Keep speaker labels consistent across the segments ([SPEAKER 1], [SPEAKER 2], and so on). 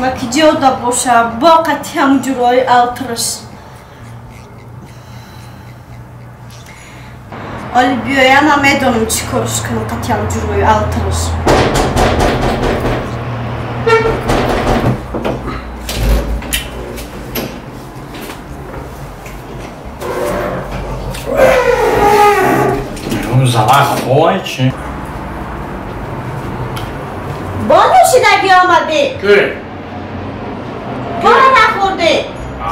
[SPEAKER 1] намедонам ки ҷода боша, бо қати ҳамҷурои алтраш. Оли биёя, намедонам чӣ корш кунам қати ҳамҷурои алтраш.
[SPEAKER 2] Зала хой чи?
[SPEAKER 1] Бо нӯшидагӣ омадӣ?
[SPEAKER 2] Ки?
[SPEAKER 1] Бора нахӯрдӣ?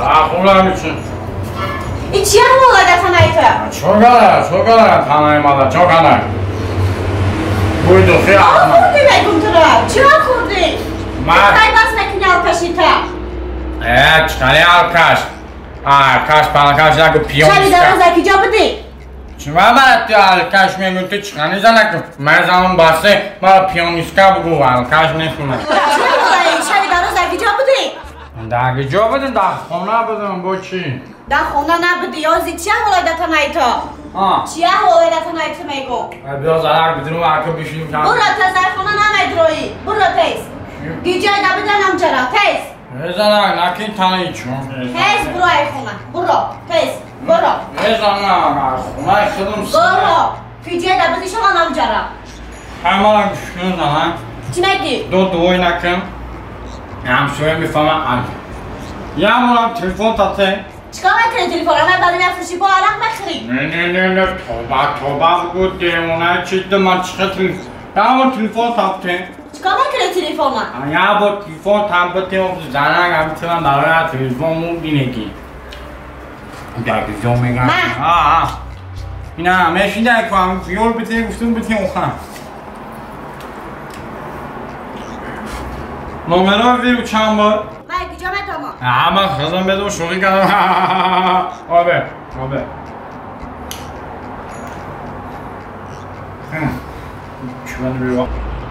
[SPEAKER 2] Нахӯрдам чи?
[SPEAKER 1] И чия ҳолада танаи ту?
[SPEAKER 2] Чо када танаи мада, чо када? Буй духи ахма.
[SPEAKER 1] Хӯрдӣ мегум тура, чиё хӯрдӣ? Тай бас накунӣ алкашита.
[SPEAKER 2] Чикани алкаш? Алкаш, палкаш, яку пиёнска.
[SPEAKER 1] Шаби дароза ки ҷо будӣ?
[SPEAKER 2] Чима барад алкаш мегӯ, ту чиқани занак? Ман занам басте, мара пиёниска бугу, алкаш нестум.
[SPEAKER 1] Шаби дароз дар киҷо будӣ?
[SPEAKER 2] Дар киҷо будем? Дар хона будем, бо чӣ?
[SPEAKER 1] Дар хона набудӣ, ёзи чия ҳолайда танаи ту? Чия ҳолайда танаи ту мегӯ?
[SPEAKER 2] Биё занак бидурум, ака бишинем.
[SPEAKER 1] Буро тез, дар хона намедроӣ, буро тез. Гиҷой набуда намҷара, тез.
[SPEAKER 2] Занак, накин танаи чун.
[SPEAKER 1] Тез буро ай хона, буро, тез. Буро.
[SPEAKER 2] Занак, хонаи худам.
[SPEAKER 1] Буро. Киҷой набуди шумо намҷара.
[SPEAKER 2] Ҳамарам шун занак.
[SPEAKER 1] Чӣ мегӣ?
[SPEAKER 2] Ду дуой накун. Ҳамсоя мефаҳмам. Я мурам телефон тате.
[SPEAKER 1] Чикор мекунӣ телефонро? Ман барои мефурӯшӣ, бо арақ мехӯрӣ.
[SPEAKER 2] Не, не, не, не, тоба, тоба бугу, девона чида ман чиқа телефон. Я бо телефон тате.
[SPEAKER 1] Чикор мекунӣ телефонро?
[SPEAKER 2] Я бо телефон там битем, занак ҳамтунам барои телефон мубинеги. Дагизо мегам. Ина мешида ку ҳам фиёл бите гуфтум бите охан. Номеро виру чанд бор?
[SPEAKER 1] Ман куҷо метавонам?
[SPEAKER 2] Ман хазам бедум шӯхӣ кардам. Обе, обе.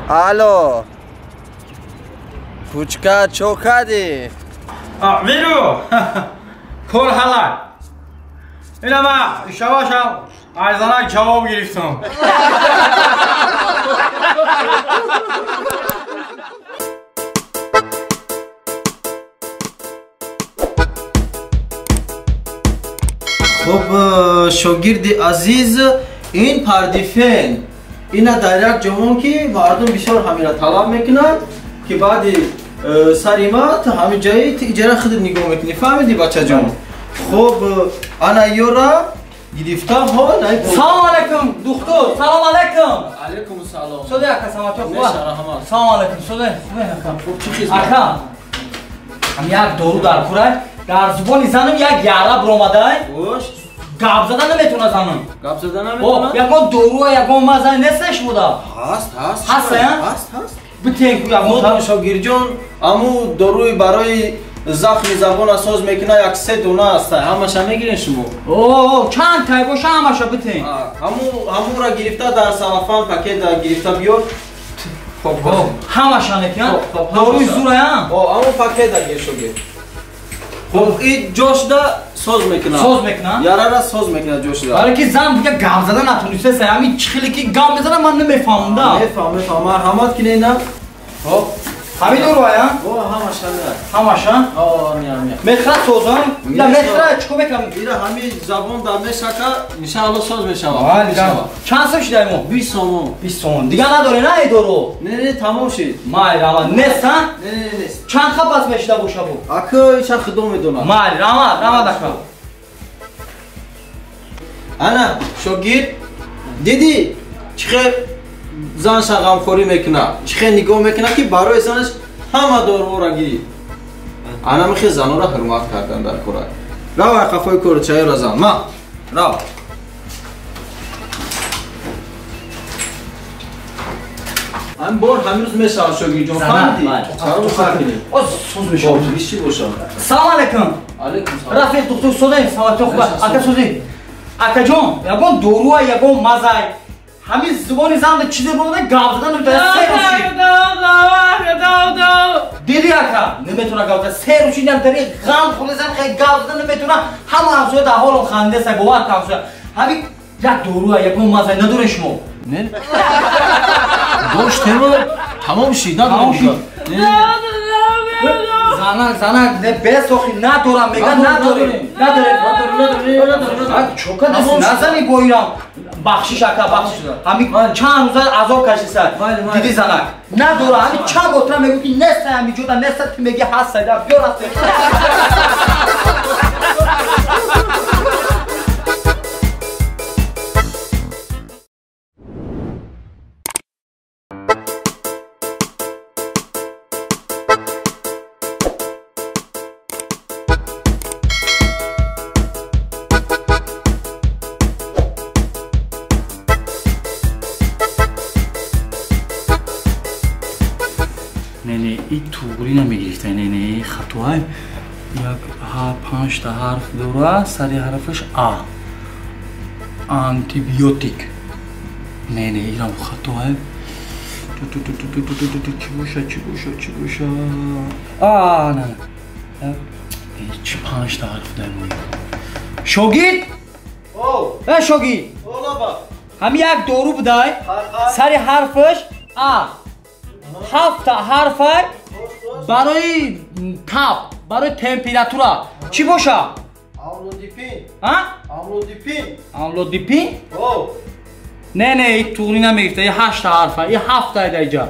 [SPEAKER 3] Алло. Кучка чо кардӣ?
[SPEAKER 2] Виру! Кор ҳалак. Ина ман шавашам аз занак ҷавоб гирифтам.
[SPEAKER 3] Хуб, шогирди азиз, ин пардифен ина дар як ҷавон ки мардум бисёр ҳамира талаб мекунад ки баъди сари ма ту ҳамин ҷои ту иҷара худат нигоҳ мекунӣ, фаҳмидӣ бачаҷон? Хуб, ана ёра гирифта ҳо.
[SPEAKER 4] Салом алайкум, духтур. Салом алайкум.
[SPEAKER 3] Алайкум салом.
[SPEAKER 4] Соде ака, саломатӣ хуб? Салом алайкум, соде хубе ака?
[SPEAKER 3] Хуб, чӣ хизмат?
[SPEAKER 4] Ака, ҳам як дору дар курай. Дар зубони занам як яра буромадай.
[SPEAKER 3] Хуш.
[SPEAKER 4] Гап зада наметавона занам.
[SPEAKER 3] Гап зада наметавона?
[SPEAKER 4] Ягон доруа, ягон маза нестеш буда?
[SPEAKER 3] Ҳаст, ҳаст.
[SPEAKER 4] Ҳаст,
[SPEAKER 3] ҳаст, ҳаст.
[SPEAKER 4] Битен ку ягон.
[SPEAKER 3] Шогирдҷон, аму доруи барои захми забона соз мекуна як се дона аст. Ҳамаша мегирен шумо?
[SPEAKER 4] О, чанд тай боша ҳамаша битен.
[SPEAKER 3] Ҳамура гирифта дар салафан пакет гирифта биёр. Хоб,
[SPEAKER 4] ҳамаша некиян? Доруи зурая?
[SPEAKER 3] О, ҳаму пакет гир шогирд. Хоб, и ҷошда соз мекунад.
[SPEAKER 4] Соз мекунад?
[SPEAKER 3] Ярара соз мекунад ҷошда.
[SPEAKER 4] Барои ки зан дига гап зада натонистеса, ҳамин чӣ хеле ки гап мезана ман намефаҳмам да.
[SPEAKER 3] Мефаҳм, мефаҳм. Марҳамат кинед на.
[SPEAKER 4] Хоб. Ҳамин доруая?
[SPEAKER 3] О, ҳамаша меад.
[SPEAKER 4] Ҳамаша?
[SPEAKER 3] О, меад, меад.
[SPEAKER 4] Мехрад созам? Я мехрад чӣ кор мекунам?
[SPEAKER 3] Ира ҳамин забон дар мешака, иншаалло соз мешавад.
[SPEAKER 4] Чанд сом шидай мо?
[SPEAKER 3] 20 сомон.
[SPEAKER 4] 20 сомон. Дига надорӣ на эй дору?
[SPEAKER 3] Не, не, тамом шид.
[SPEAKER 4] Майли, рамад. Нест, ҳа?
[SPEAKER 3] Не, не, нест.
[SPEAKER 4] Чанд қапас мешида боша бу?
[SPEAKER 3] Ака, иша худо медонад.
[SPEAKER 4] Майли, рамад, рамад ака.
[SPEAKER 3] Ана, шогирд, дидӣ чӣ хел занша ғамхорӣ мекунад, чӣ хел нигоҳ мекунад ки барои занаш ҳама доруҳоро гирифт. Ана михе занора ҳурмат кардан дар кора. Рав ай қафои кору чайёра зан. Ма, рав. Ҳамин бор ҳамин рӯз мешавад шогирдҷон, фаҳмидӣ? Чаро мухар кунӣ?
[SPEAKER 4] Оз соз мешавад.
[SPEAKER 3] Чӣ бошад?
[SPEAKER 4] Салом алайкум.
[SPEAKER 3] Алайкум салом.
[SPEAKER 4] Рафиқ духтур содаем, саломатӣ хуб. Ака созӣ. Акаҷон, ягон доруа, ягон мазай. Ҳамин зубони зан чизе бурода гап зада наметавонад. Се рӯз шид. Диди ака, наметавонад гап зада. Се рӯз шид, дар ғам хӯрда зан хеле гап зада наметавонад. Ҳама ҳамсоя дар ҳолом хандеса, бовар кун ҳамсоя. Ҳамин як доруа, ягон мазай надоред шумо?
[SPEAKER 3] Не. Доштем, тамом шид, надорем.
[SPEAKER 4] Тамом шид. Занак не бесохи надорам мега надорем. Надорем. Чока назани боирам. Бахшиш ака бахшиш. Ҳами чанд рӯза азоб кашиса. Диди занак. Надора ҳами чанд ботра мегӯ ки неста ҳами ҷода неста ту меги ҳаст сайда биё рафте. Не, и туғри намегирифта, не, хатоай. Як панҷта ҳарф дора, сари ҳарфаш А. Антибиотик. Не, ирам хатоай. Чӣ боша, чӣ боша, чӣ боша? А, не, не. Чӣ панҷта ҳарф дора? Шогирд?
[SPEAKER 3] О.
[SPEAKER 4] Э, шогирд.
[SPEAKER 3] О, лаба.
[SPEAKER 4] Ҳами як дору будай, сари ҳарфаш А. Ҳафта ҳарфай барои таб, барои температура. Чӣ боша?
[SPEAKER 3] Амлодипин.
[SPEAKER 4] А?
[SPEAKER 3] Амлодипин.
[SPEAKER 4] Амлодипин?
[SPEAKER 3] О.
[SPEAKER 4] Не, не, и туғри намегирифта, и ҳашта ҳарфа, и ҳафта идаиҷа.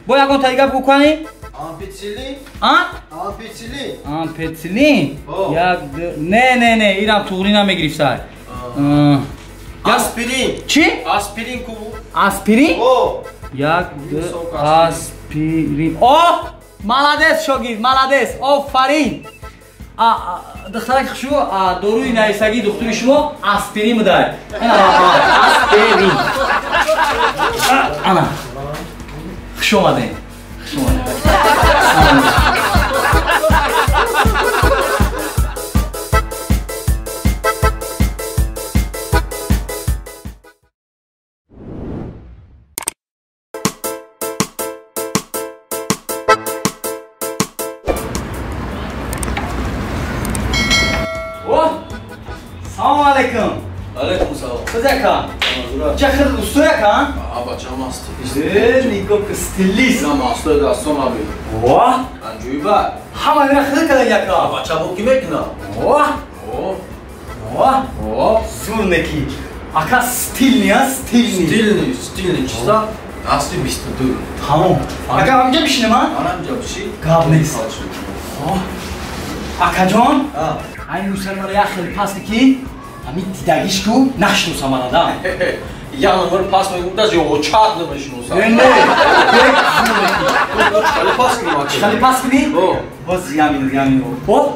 [SPEAKER 4] Бо ягон та дига бигӯ?
[SPEAKER 3] Ампитсилин.
[SPEAKER 4] А?
[SPEAKER 3] Ампитсилин.
[SPEAKER 4] Ампитсилин? Як, не, не, не, ирам туғри намегирифта.
[SPEAKER 3] Аспирин.
[SPEAKER 4] Чӣ?
[SPEAKER 3] Аспирин ку?
[SPEAKER 4] Аспирин?
[SPEAKER 3] О.
[SPEAKER 4] Як, ду, аспирин. О! Молодец, шогирд, молодец. Офарин. Духтарак хушу, доруи наисагии духтури шумо аспирин будай. Аспирин. Ана. Хуш омадед. Хуш омадед. Салом алейкум.
[SPEAKER 3] Алейкум салом.
[SPEAKER 4] Хизака. Ча хид устояка?
[SPEAKER 3] А бачам стилист.
[SPEAKER 4] Э, нигоҳ ки стилист.
[SPEAKER 3] На мастои дастон аби.
[SPEAKER 4] Ва?
[SPEAKER 3] Анҷуиба.
[SPEAKER 4] Ҳама мера хид када яка.
[SPEAKER 3] А бача бо ки мекуна?
[SPEAKER 4] Ва?
[SPEAKER 3] О.
[SPEAKER 4] Ва?
[SPEAKER 3] О.
[SPEAKER 4] Зур неки. Ака стилни, а стилни.
[SPEAKER 3] Стилни, стилни чиста? Асли 22.
[SPEAKER 4] Тамом. Ака ҳамҷа бишинем, а?
[SPEAKER 3] Ана ҳамҷа биши.
[SPEAKER 4] Гап нест. Акаҷон?
[SPEAKER 3] А.
[SPEAKER 4] Айн мусалмара як хел паст ки ҳамин дидагиш ку нашиносам мана да.
[SPEAKER 3] Я номер пас мегум даже очат намешиносам.
[SPEAKER 4] Не, не.
[SPEAKER 3] Хали пас кунем ака.
[SPEAKER 4] Хали пас кунӣ?
[SPEAKER 3] О.
[SPEAKER 4] Боз ямин, ямин. О.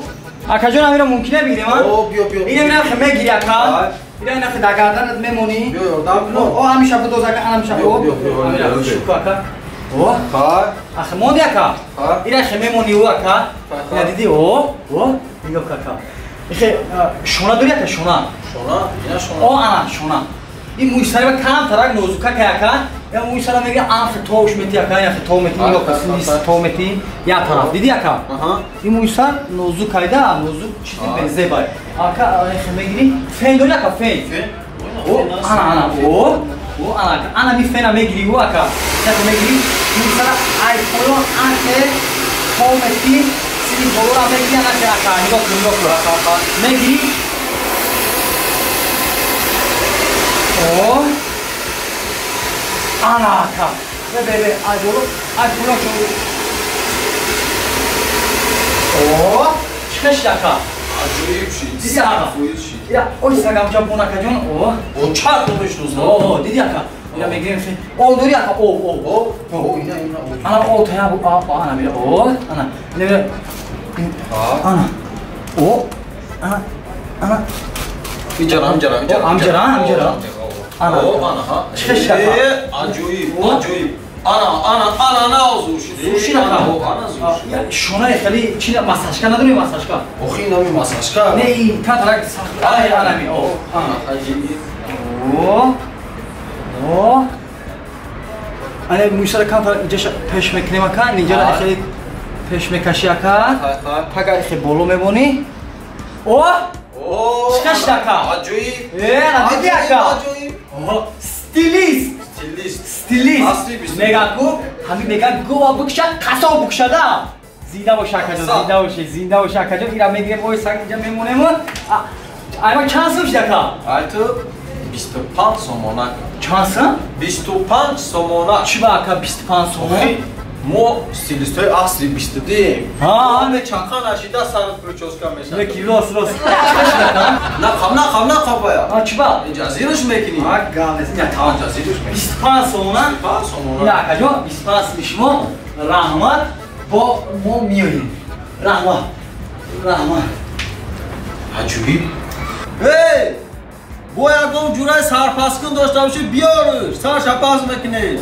[SPEAKER 4] Акаҷон амира мумкине бигирем, а?
[SPEAKER 3] О, биё, биё.
[SPEAKER 4] Ина мира мегири ака. Ина ина дар гарданат мемонӣ.
[SPEAKER 3] Биё, ёрдам кун.
[SPEAKER 4] О, ҳамиша будоз ака, ҳамиша. О,
[SPEAKER 3] биё, биё.
[SPEAKER 4] Шукр ака. О.
[SPEAKER 3] Ха.
[SPEAKER 4] Ахе монди ака.
[SPEAKER 3] Ха.
[SPEAKER 4] Ина хе мемонӣ ӯ ака. Ина диди о, о, нигоҳ ака. Ихе шона дори ака шона.
[SPEAKER 3] Шона? Ина шона.
[SPEAKER 4] О, ана шона. Ин мӯи сари ба кам тарак нозука ка ака. Я мӯи сара меги ан хе товш мети ака, ина хе тов мети, нигоҳ ка синис тов мети. Я тараф диди ака.
[SPEAKER 3] Аҳа.
[SPEAKER 4] Ин мӯи сар нозук айда, нозук чизи безебай. Ака ихе мегири, фен дори ака фен.
[SPEAKER 3] Фен?
[SPEAKER 4] О, ана ана, о. О, ана ака. Ана ми фена мегири ӯ ака. Яке мегири, мӯи сара ай поё ан хе тов мети. Сини болора мегири ана хе ака, нигоҳ кун, нигоҳ кун. Мегири. О. Ана ака. Бе бе бе, ай боло, ай поё шо. О, чӣ шид ака?
[SPEAKER 3] Аҷоиб шид.
[SPEAKER 4] Диди ака.
[SPEAKER 3] Фоиз шид.
[SPEAKER 4] Ира, ой сагамча бон акаҷон, о.
[SPEAKER 3] Очат намешиносам.
[SPEAKER 4] О, диди ака. Ира мегирем фен. О, дори ака, о, о.
[SPEAKER 3] О, о, ина, ина, о.
[SPEAKER 4] Ана о тая бу, а, ана мира, о, ана. Ина мира. Ана. О, ана, ана.
[SPEAKER 3] Инҷара, ҳамҷара, ҳамҷара.
[SPEAKER 4] Ҳамҷара, ҳамҷара. Ана.
[SPEAKER 3] О, ана, ҳа.
[SPEAKER 4] Чӣ шид ака?
[SPEAKER 3] Аҷоиб, аҷоиб. Ана, ана, ана, на зур шид.
[SPEAKER 4] Зур шид ака.
[SPEAKER 3] О, ана зур шид.
[SPEAKER 4] Шонаи хеле чи массажка надорӣ массажка?
[SPEAKER 3] Охи инами массажка.
[SPEAKER 4] Не, ин катарак сахт. Ай, анами, о.
[SPEAKER 3] Ана, хаҷи.
[SPEAKER 4] О. О. Ана мӯйсара камтар инҷаша пеш мекунем ака, инҷара хеле пеш мекаши ака. Пага хе боло мемонӣ. О!
[SPEAKER 3] О!
[SPEAKER 4] Чӣ шид ака?
[SPEAKER 3] Аҷоиб.
[SPEAKER 4] Э, ана диди ака.
[SPEAKER 3] Аҷоиб.
[SPEAKER 4] О, стилист.
[SPEAKER 3] Стилист.
[SPEAKER 4] Стилист.
[SPEAKER 3] Асли бисту.
[SPEAKER 4] Меган ку, ҳамин меган гова бикша, қасоб бикшада. Зинда бош акаҷон, зинда бош, зинда бош акаҷон. Ира мегирем, ой санг инҷа мемонем. Айма чанд сум шуд ака?
[SPEAKER 3] Ай ту 25 сомона.
[SPEAKER 4] Чанд сум?
[SPEAKER 3] 25 сомона.
[SPEAKER 4] Чӣ ба ака 25 сомон?
[SPEAKER 3] Мо стилистои асри 22-ем.
[SPEAKER 4] Ҳа,
[SPEAKER 3] не чанқа нашида сарат прическа мешавад.
[SPEAKER 4] Не ки рост рост.
[SPEAKER 3] Нақаб, нақаб, нақаб бая.
[SPEAKER 4] А чӣ ба?
[SPEAKER 3] Инҷа зирш мекунӣ.
[SPEAKER 4] А галез, не
[SPEAKER 3] та инҷа зирш мекунӣ.
[SPEAKER 4] 25 сомона?
[SPEAKER 3] 25 сомона.
[SPEAKER 4] Ина акаҷон, 25 сум шумо раҳмат, бо мо меоем. Раҳмат. Раҳмат.
[SPEAKER 3] Аҷоиб. Эй! Бо ягон ҷураи сарпаскун дошта бошӣ, биёрш, сарша пас мекунӣ.